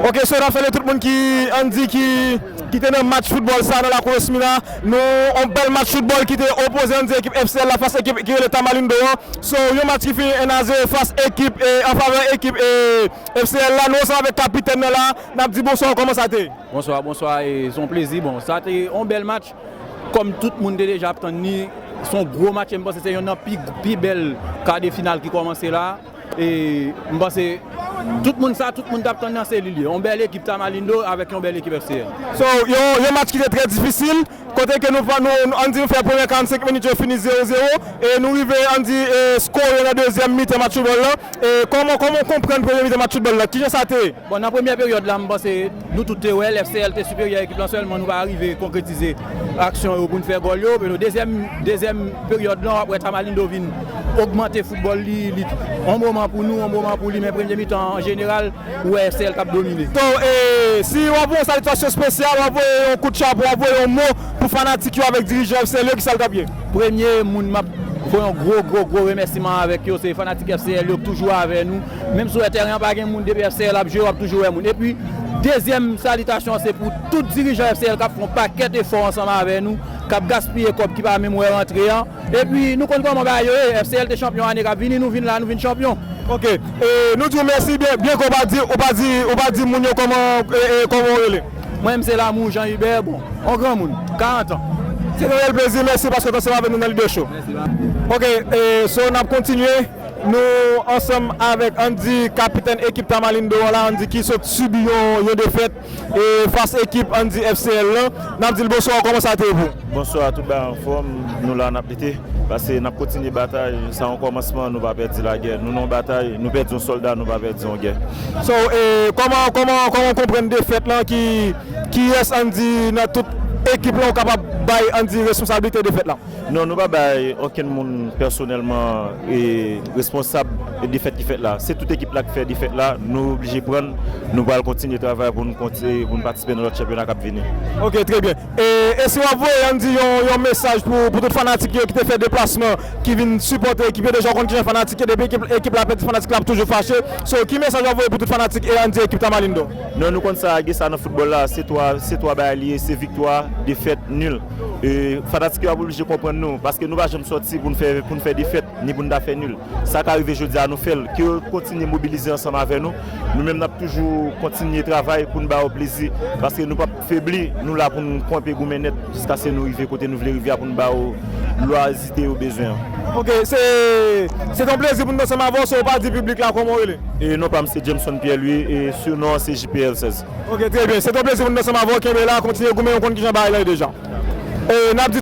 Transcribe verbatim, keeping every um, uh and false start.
Ok, so n ap salye tout moun ki, ann di, ki, ki te nan match foutbòl sa nan lakou Esmina. Nou, yon bèl match foutbòl ki te opoze, ann di, ekip F C L la fas ekip ki rele Tamalindo an. So, yon match ki fini en a zewo fas ekip, e, an favè ekip, e, F C L la. Nou ansanm avèk kapitèn nan la, n ap di bonswa, kòman sa te ye? Bonswa, bonswa, e, se yon plezi. Bon, sa te yon bèl match. Kòm tout moun te deja ap tann li, se yon gwo match, e m panse se yonn nan pi, pi bèl ka de final ki kòmanse la. E m panse tout moun sa, tout moun t ap tann nan se li li. Yon bèl ekip Tamalindo avèk yon bèl ekip F C L. So, yon, yon match ki te trè difisil, kote ke nou, nou, nou, ann di nou fè premyè karannsenk minit yo fini zewo zewo, e nou rive, ann di, e, skore nan dezyèm mitan match foutbòl la. E kòman, kòman w konprann premye mitan match foutbòl la? Kijan sa te ye? Bon, nan premyè peryòd la, m panse nou tout te wè l, F C L te siperyè ekip lan, sèlman nou pa rive konkretize aksyon yo pou n fè gòl yo. Men dezyèm, dezyèm peryòd lan, w ap wè Tamalindo vin ogmante foutbòl li, li, yon moman pou nou, yon moman pou li, men premye mitan an, an jeneral, ou wè F C L k ap domine. So, e, si w ap voye yon salitasyon espesyal, w ap voye yon kout chapo, w ap voye yon mo pou fanatik yo avèk dirijan F C L yo, ki sa l t ap ye? Premye moun m ap voye yon gwo, gwo, gwo remèsiman avèk yo, se fanatik F C L yo k toujou avè nou. Menm si w wè tèren an pa gen moun, depi F C L ap jwe, w ap toujou wè moun. Epi, dezyèm salitasyon an, se pou tout dirijan F C L k ap fè yon pakèt efò ansanm avè nou, k ap gaspiye kòb ki pa menm wè rantre an. Epi, nou konn kòman bagay yo ye, F C L te chanpyon ane k ap vini, nou vin la, nou vin chanpyon. Ok, e, nou di w mèsi, byen, byen ke w pa di, ou pa di, ou pa di moun yo kòman, e, e, kòman w rele. Mwen, m se Lamour Jean Hubert, bon, yon granmoun, karant an. Se yon reyèl plezi, mèsi paske w t ansanm avèk nou nan Leader Show. Mèsi, pa. Ok, e, so, n ap kontinye. Nou ansanm avèk, ann di, kapitèn ekip Tamalindo an la, ann di, ki sot sibi yon, yon defèt, e, fas ekip, ann di, F C L lan. N ap di l bonswa, kòman sa te ye pou ou? Bonswa, tout bagay anfòm, nou la n ap lite, paske n ap kontinye batay, sa yon kòmansman, nou pa pèdi lagè. Nou nan yon batay, nou pèdi yon sòlda, nou pa pèdi yon gè. So, e, kòman, kòman, kòman w konprann defèt lan, ki, kiyès, ann di, nan tout ekip lan ou kapab bay, ann di, responsablite defèt la? Non, nou pa bay okenn moun pèsonèlman, e, responsab defèt ki fèt la. Se tout ekip la ki fè defèt la, nou oblije pran l, nou pral kontinye travay pou n konti-, pou n patisipe nan lòt chanpyona k ap vini. Ok, trè byen. E, e si w ap voye, ann di, yon, yon mesaj pou, pou tout fanatik yo ki te fè deplasman, ki vin sipòte ekip yo, deja w konn kijan fanatik ye, depi ekip, ekip la pèdi, fanatik la ap toujou fache. So, ki mesaj w ap voye pou tout fanatik e, ann di, ekip Tamalindo? Non, nou konn sa, gen sa nan foutbòl la, se twa, se twa bagay li ye, se viktwa, defèt, nil. E, fanatik yo ap oblije konprann nou, paske nou pa janm sòti pou n fè, pou n fè defèt, ni pou n ta fè nil. Sa ka rive jodi a, nou fè l. Ke yo kontinye mobilize ansanm avè nou. Nou menm, n ap toujou kontinye travay pou n ba yo plezi, paske nou p ap febli. Nou la pou n kanpe goumen nèt jiskaske nou rive kote nou vle rive a, pou n ba yo lwazite yo bezwen an. Ok, se, se te yon plezi pou n te ansanm avè w, so w pa di piblik la kòman w rele? E non pa m se Jameson Pierre Louis, e surnon an se J P L sèz. Ok, trè byen. Se te yon plezi pou n te ansanm avè w, kenbe la, kontinye goumen, ou konn kijan bagay la ye deja. E n ap di